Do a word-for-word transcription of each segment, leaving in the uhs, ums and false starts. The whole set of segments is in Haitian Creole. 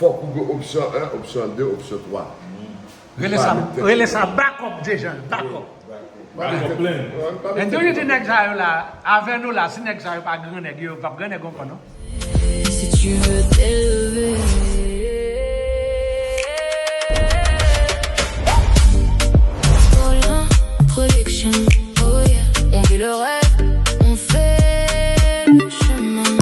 Fòk ou gen opsyon en, opsyon de, opsyon twa. Rele sa, rele sa backup, Dejan, backup. Backup plan. N toujou di nèg sa yo la, avè nou la, si nèg sa yo pa gran nèg, yo p ap gran nèg ankò, non. Si tu veux t'élever. Colin Production, oh yeah. On vit le rêve, on fait le chemin.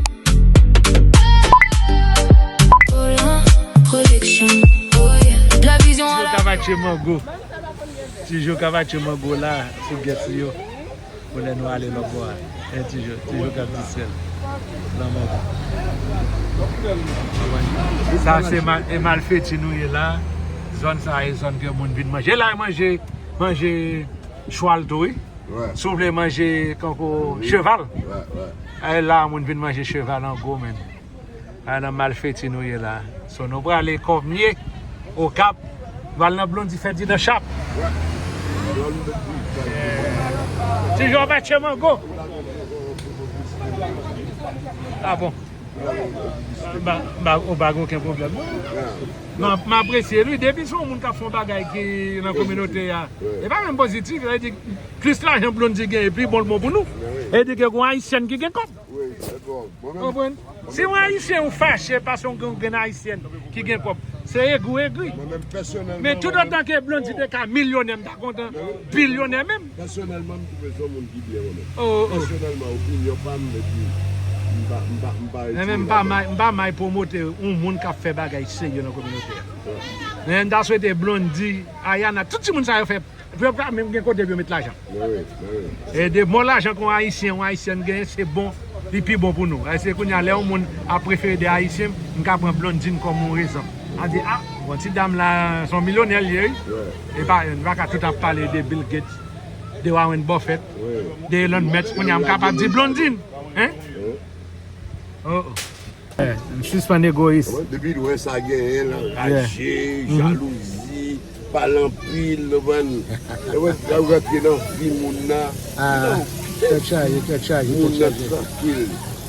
Colin Production, oh yeah. La vision à la Cavache Mango. Ti Jo ka matche mango la pou gèt li yo. Pou lè nou ale lòt bò a. En ti Jo, ti Jo k ap distrè l. Nan mango. Sa se mal, e Malfeti nou ye la. Zòn sa e zòn ke moun vin manje. La e manje, manje chwal tou, wi. Si w vle manje kanko cheval. E la moun vin manje cheval an gwo, menn. A nan Malfeti nou ye la. So nou prale Kòmye, Okap, nou al nan Blondy fè di nan chap. Ti Jo matche mango. A bon. M pa, m pa, ou pa gen okenn pwoblèm, non. Non, m apresye l, wi. Depi se yon moun k ap fè yon bagay ki nan kominote a, e pa menm pozitif, sa vle di, plis lajan Blondy genyen, pi bon l bon pou nou. E di ke gon Ayisyèn ki gen kòb. Konprann? Si yon Ayisyen ou fache paske yon grenn Ayisyèn ki gen kòb, se egri ou egri. Men toutotan ke Blondy te ka milyonè, m ta kontan bilyonè menm. Pèsonèlman, m twouve se yon moun ki byen, mwen menm. Pèsonèlman, opinyon pa m, epi m pa, m pa, m pa retire ladan. Men m pa may, m pa may pwomote yon moun k ap fè bagay serye nan kominote a. Men m ta swete Blondy, Ayana, tout timoun sa yo fè Pou yo pa menm gen kote pou yo met lajan. E de bon lajan ke yon Ayisyen, yon Ayisyèn genyen, se bon, li pi bon pou nou. Ayisyen kounye a, lè yon moun ap prefere de Ayisyen, m ka pran Blondine kòm yon rezon. A di, a, bon, ti dam la, se yon milyonè li ye, wi. E pa, nou pa ka tout ap pale de Bill Gates, de Warren Buffett, de Elon Musk, kounye a, m kapab di Blondine, hein? Oh, oh. Eh, m sispann egoyis. Depi l wè sa genyen l anraje, jalouzi, pale anpil, ou konprann? E wè, lè w rantre nan vi moun nan, tèt chaje, tèt chaje, moun nan trankil.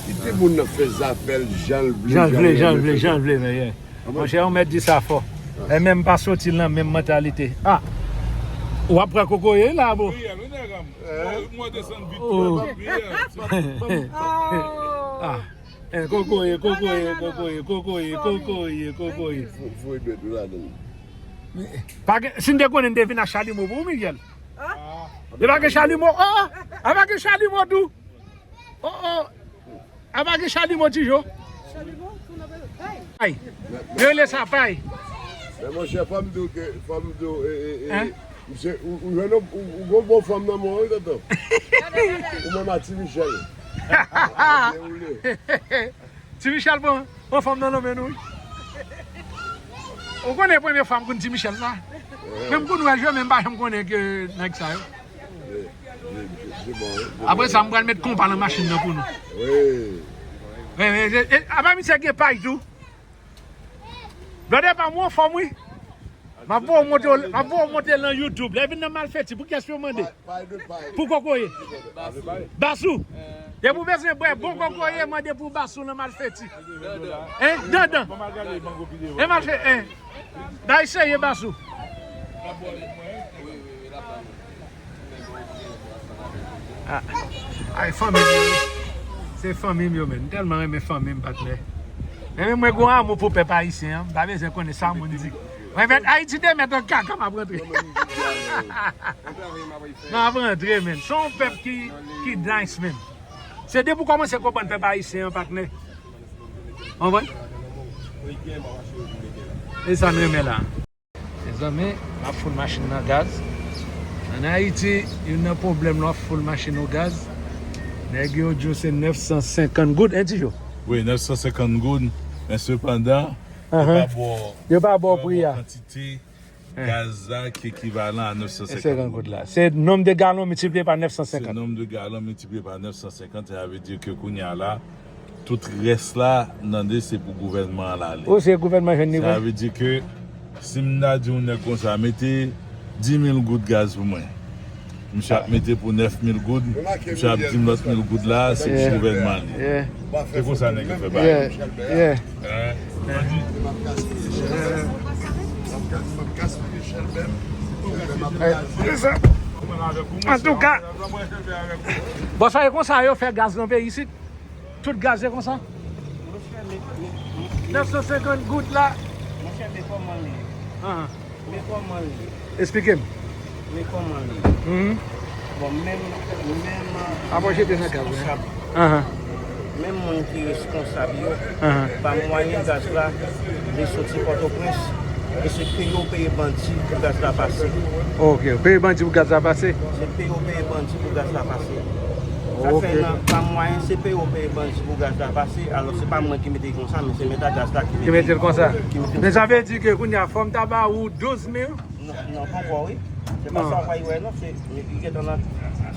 Kite moun nan fè zafè l jan l vle, jan l vle, jan l vle, jan l vle, men, yeah. Monchè, ou mèt di sa fò. E menm pa soti nan menm mantalite. Ah! W ap pran kokoye la, bro. Mwen desann vit, mwen pa priye. Ah. Eh, kokoye, kokoye, kokoye, kokoye, kokoye, kokoye. Fo, fo dwèt ou ladan. Pa gen, si n te konnen, n te vin ak chalimo pou ou, Miguel. E pa gen chalimo, oh, oh, e pa gen chalimo tou. Oh, oh. E pa gen chalimo, Ti Jo. Ay. Yo rele sa pay. Men monchè, fò m di w ke, fò m di w, e, e, e, misye, ou, ou jwenn ou, ou, ou gon bon fanm nan men w, wi, tonton. Ou menm ak Ti Michel. Ti Michel pran, pran fanm nan nan men nou, wi. Ou konnen premye fwa m konn Ti Michel la. Men m konn wè l jwe, men m pa janm konnen ke nèg sa yo. Apre sa, m pral met konpa nan machin nan pou nou. Wi. E, e, e, apa misye gen pay tou? Blòdè pa m, ou anfòm, wi. M ap voye w monte, m ap voye w monte nan YouTube. Lè vin nan Malfeti, pou kiyès yo mande? Pou kokoye. Basou. Depi w bezwen bwè bon kokoye, mande pou Basou nan Malfeti. Hein? Dandan. Hein, Malfeti, hein? Bay serye, Basou. Ah, ay, fanmi m yo. Se fanmi m yo, men. M tèlman renmen fanmi m, patnè. Men mwen gon amou pou pèp ayisyen an. M pa bezwen konnen sa moun di. Mwen mèt Ayiti de mèt an kaka, m ap rantre. M ap rantre, men. Se yon pèp ki, ki nice, men. Se depi w kòmanse konprann pèp ayisyen an, patnè. Konprann? E sa m renmen la. Mezanmi, m ap foul machin nan gaz. Ann Ayiti, youn nan pwoblèm lè w ap foul machin ou gaz, nèg yo di w se nèf san senkant goud, en, Ti Jo? Wi, nèf san senkant goud, men sepandan, yo pa ba w, yo pa ba w pri a, kantite gaz la ki ekivalan a nèf san senkant goud la. Se nonb de galon miltipliye pa nèf san senkant. Se nonb de galon miltipliye pa nèf san senkant, sa vle di ke kounye a la, tout rès la, tande, se pou gouvènman an l ale. O, se gouvènman jwenn li vre. Sa vle di ke, si m ta di yon nèg konsa, mete dis mil goud gaz pou mwen. Misye ap mete pou nèf mil goud, misye ap di m lòt mil goud la, se pou gouvènman li. Se konsa nèg yo fè bagay. Hein? Tande? Antouka, bò sa e konsa yo fè gaz nan peyi isit. Tout gaz e konsa. Monchè, men, men, men, nèf san senkant goud la. Monchè, men kòman li ye? Ah. Men kòman li ye? Esplike m. Men kòman li ye? Mhm. Bon, menm, menm, Apa w jete nan gaz, wi. Responsab. Aha. Menm moun ki responsab yo, aha, pa mwayen gaz la, li soti Pòtoprens, e se peye w peye bandi pou gaz la pase. Ok, peye bandi pou gaz la pase? Se peye w peye bandi pou gaz la pase. Sa fè, ok, nan, pa mwayen, se peye w peye bandi pou gaz la pase, alò se pa mwen ki mete l konsa, men se mèt a gaz la ki mete l konsa. Ki mete l konsa. Men sa vle di ke kounye a, fò m ta ba ou douz mil? Non, non, pankò, wi. Se pa sa w pral wè, non, se, li gentan nan,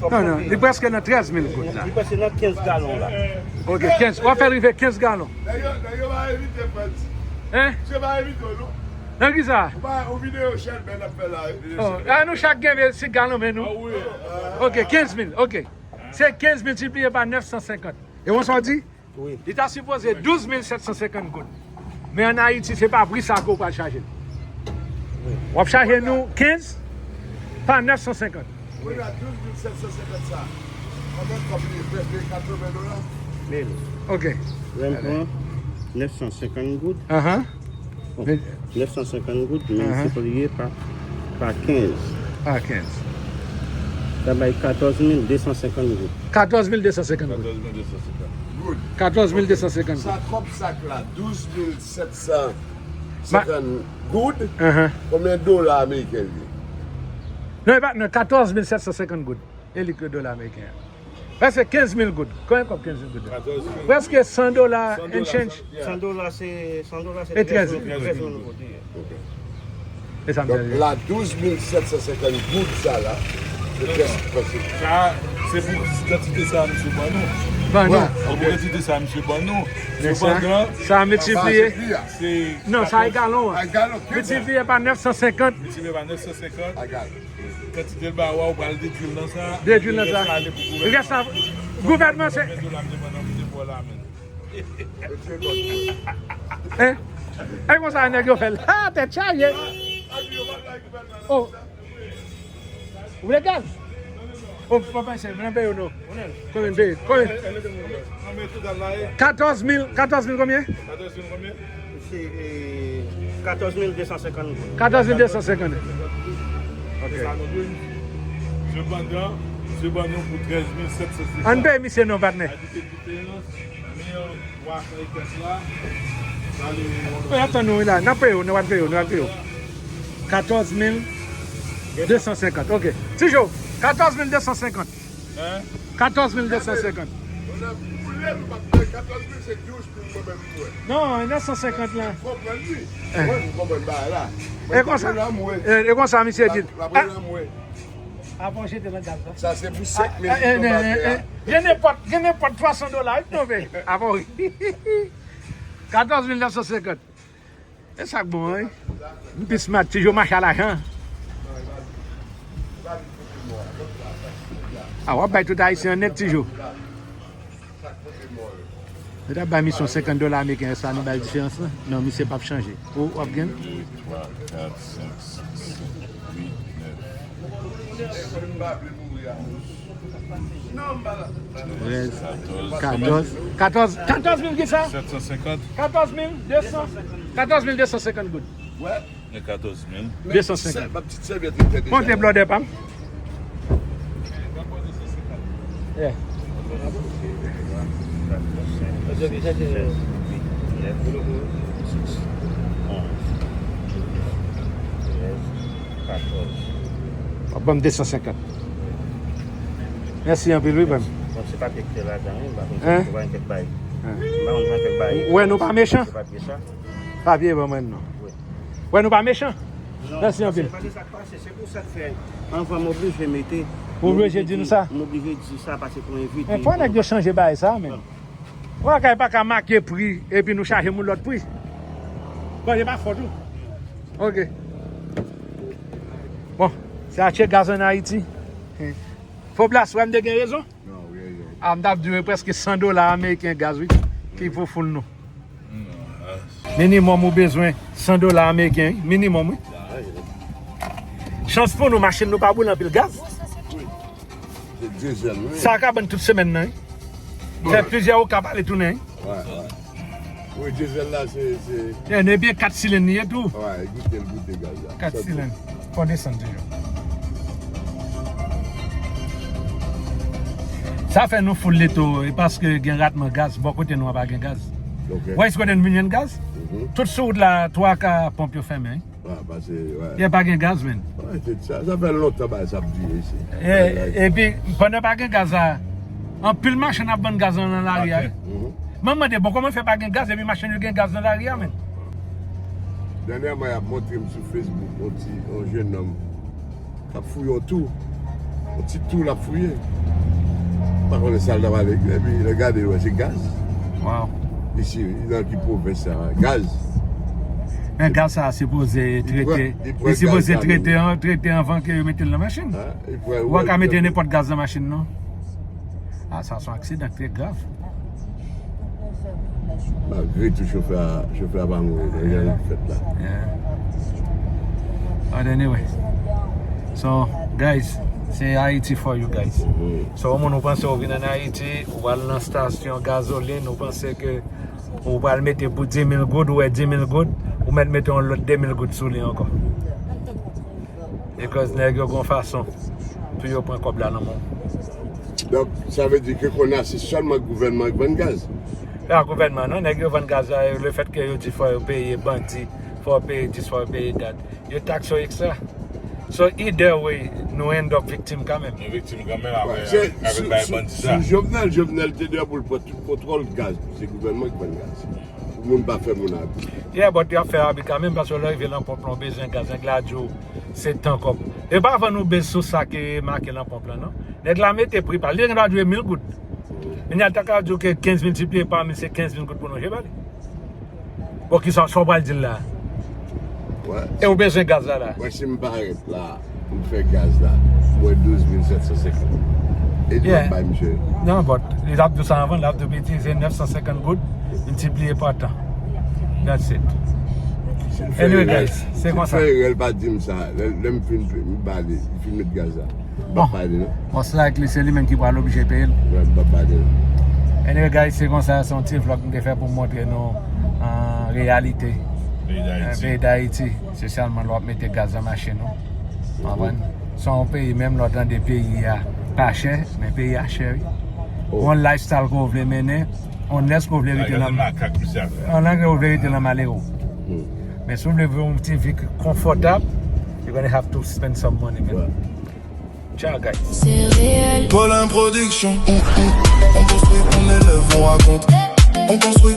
non, non, li prèske nan trèz mil goud la. Li prèske nan kenz galon la. Ok, kenz. W ap fè l rive kenz galon. Nèg yo, nèg yo pa envite Frantz. Hein? Misye pa envite w, non. Nan ki sa? Ou pa, ou videyo Shelben ap fè la, wi. Oh, a nou chak gen vennsenk galon, men nou. Ah, wi. Ok, kenz mil, ok. Se kenz miltipliye pa nèf san senkant. E konsa w di? Wi. Li ta sipoze douz mil sèt san senkant goud. Men ann Ayiti, se pa pri sa ke w pral chaje l. Wi. W ap chaje nou kenz pa nèf san senkant. Wi, la douz mil sèt san senkant sa. Konbyen kòb li ye? Prèske katreven dola. Mil. Ok. Lè m pran nèf san senkant goud. Ahan. Bon, nèf san senkant goud, men, ahan, miltipliye pa, pa kenz. Pa kenz. Sa bay katòz mil de san senkant goud. Katòz mil de san senkant goud. Katòz mil de san senkant goud. Katòz mil de san senkant goud. Sa kòb sak la, douz mil sèt san senkant goud. Ahan. Konbyen dola ameriken li ye? Non, e pa, non, katòz mil sèt san senkant goud. E li ke dola ameriken an. Prèske kenz mil goud. Konbyen kòb kenz mil goud? Katòz mil. Prèske san dola and change. San dola, se, san dola, se trèz mil, trèz mil goud. E sa m te di. Donk, la douz mil sèt san senkant goud sa la, se trèz mil. Sa, se pou kantite sa misye ban nou. Ban nou. Se pou kantite sa misye ban nou. Sepandan, sa miltipliye. Non, sa e galon an. Miltipliye pa nèf san senkant. Miltipliye pa nèf san senkant. Kantite l ba w a, ou pral dedui l nan sa. Dedui l nan sa. Rès la, gouvènman se. Hein? E konsa nèg yo fè l. Ha, tèt chaje. Oh. Ou vle gaz? Oh, pa panse, mwen peye w non. Konbyen m peye? Konbyen? Katòz mil, katòz mil konbyen? Se, eh, katòz mil de san senkant goud. Katòz mil de san senkant. Ok. Se sa nou dwe, misye. Sepandan, misye ban nou pou trèz mil sèt san senkant. Ann peye misye non, patnè. Adite diferans, mil twa san e kèk la. Sa le. Wi, atann nou la, n ap peye w, nou pral peye w, nou pral peye w. Katòz mil de san senkant, ok. Ti Jo, katòz mil de san senkant. Hein? Katòz mil de san senkant. Non, nèf san senkant la. E konsa, e, e konsa misye di. Avan w jete nan gaz la. Sa se pou senk mil. Gen nenpòt, gen nenpòt twa san dola, wi, non, men. Avan, wi. Katòz mil nèf san senkant. E sa k bon an, wi. M pi smart, Ti Jo mache a lajan. A, w ap bay tout Ayisyen an nèt, Ti Jo. Nou t ap bay misye yon senkant dola ameriken, sa nou bay diferans lan? Non, misye p ap chanje. Ou w ap gen? De, twa, kat, senk, sis, sèt, uit, nèf, dis. Trèz, katòz, katòz, katòz mil ki sa? Sèt san senkant. Katòz mil de san, katòz mil de san senkant goud. Wè. Gen katòz mil. De san senkant. Montre blòdè pa m. Yeah. Katòz. W ap ban m de san senkant. Mèsi anpil, wi, frè m. Bon, se papye ki te ladan, wi, m pa konn si se pa kèk bagay. M pa konn si se kèk bagay. Ou wè nou pa mechan? Se papye sa. Papye ban mwen non. Wi. Wè nou pa mechan? Non, mèsi anpil. Paske sa k pase, se pou sa k fè anvan m oblije mete, ou oblije di nou sa? M oblije di sa paske pou envite. Men fò nèg yo chanje bagay sa, men. Ou pa ka, pa ka make pri epi nou chaje moun lòt pri. Bon, se pa fòt ou. Ok. Bon, se atche gaz ann Ayiti. Foblas, wè m te gen rezon? Non, wi, wi. A, m t ap di w e prèske san dola ameriken gaz, wi, ki pou foul nou. Non, a, Minimòm ou bezwen san dola ameriken, wi. Minimòm, wi. Chans pou nou, machin nou pa boule anpil gaz. Se dizel, wi. Sa ka ban tout semèn nan, wi. Fè plizyè ou ka pale tounen, wi. Wi, wi. Wi, dizel la, se, se Yeah, depi kat silenn li ye tou. Wi, goute l, goute gaz la. Kat silenn. Fò desann toujou. Sa fè nou full leto, e paske gen ratman gaz, bò kote nou an pa gen gaz. Ok. Wè, kote n vin jwenn gaz? Mhm. Tout sou wout la, twa ka ponp yo fèmen. Ah, pase, wè. Yè pa gen gaz, men. Wè, se sa, sa fè lontan bagay sa ap dire isi. E, epi, pandan pa gen gaz la, anpil machann ap vann gaz lan nan lari a, wi. Mhm. Mwen mande, bon, kòman fè pa gen gaz epi machann yo gen gaz nan lari a, men? Dènyèman, y ap montre m sou Facebook, yon ti, yon jennonm k ap fouye yon tou. Yon ti tou l ap fouye. M pa konnen sa l t ap ale, epi lè gade, l wè se gaz. Wow. Isi, li nan ki pwovens sa, gaz. Men gaz sa a sipoze trete, li sipoze trete an, trete anvan ke yo mete l nan machin. Ou pa ka mete nenpòt gaz nan machin, non. Ah, sa se yon aksidan trè grav. Malgre tou, chofè a, chofè a pa mouri nan jan l ap fèt la. Yeah. But anyway. So, guys, se Ayiti for you guys. Mhm. So, yon moun ou panse ou vin ann Ayiti, ou al nan stasyon gazolin, ou panse ke ou pral mete pou dis mil goud, ou wè dis mil goud, ou mèt mete yon lòt de mil goud sou li ankò. Because nèg yo gon fason pou yo pran kòb la nan men w. Donk, sa vle di ke kounye a se sèlman gouvènman ki vann gaz? Pa gouvènman non, nèg yo vann gaz la, le fèt ke yo di fò yo peye bandi, fò yo peye dis, fò yo peye dat. Yo takse w ekstra. So either way, nou end up viktim kanmenm. Nou viktim kanmenm avè, avè bay bandi sa. Sou Jovenel, Jovenel te dwe pou l pran tout kontwòl gaz, se gouvènman ki vann gaz. Pou moun pa fè moun abi. Yeah, but y ap fè abi kanmenm, paske lè w rive nan ponp lan, w bezwen gaz, nèg la di w se tan kòb. E pa vann ou bez sou sa ki make nan ponp lan, non. Nèg la mete pri pa l. Li te gen dwa di w e mil goud. Kounye a, l ta ka di w ke kenz miltipliye pa mil, se kenz mil goud pou nou je ba li. Bon, kisa, sa w pral di l la? E ou bezwen gaz la, la? Mwen, si m parèt la, pou m fè gaz la, mwen douz mil sèt san senkant. E li ap bay misye. Non, but li t ap di w sa anvan, l ap di w piti, se nèf san senkant goud, miltipliye pa tan. That's it. Anyway, guys, se konsa. Si l fè erè, l pa di m sa. Lè, lè m fin, m ba li, m fin met gaz la. M p ap pale non. Most likely, se li menm ki pral oblije peye l. Mwen, m p ap pale non. Anyway, guys, se konsa, se yon ti vlog m te fè pou m montre nou, euh, reyalite, euh, peyi Dayiti. Espesyalman lè w ap mete gaz nan machin ou. Konprann? Se yon peyi, menm lè w tande peyi a pa chè, men peyi a chè, wi. Yon lifestyle ke w vle mennen, unless ke w vle rete nan, unless ke w vle rete nan malere w. Men si w vle viv yon ti vi konfòtab, you're gonna have to spend some money, man. Ciao, guys. Paulin Production. On construit, on élève, on raconte. On construit,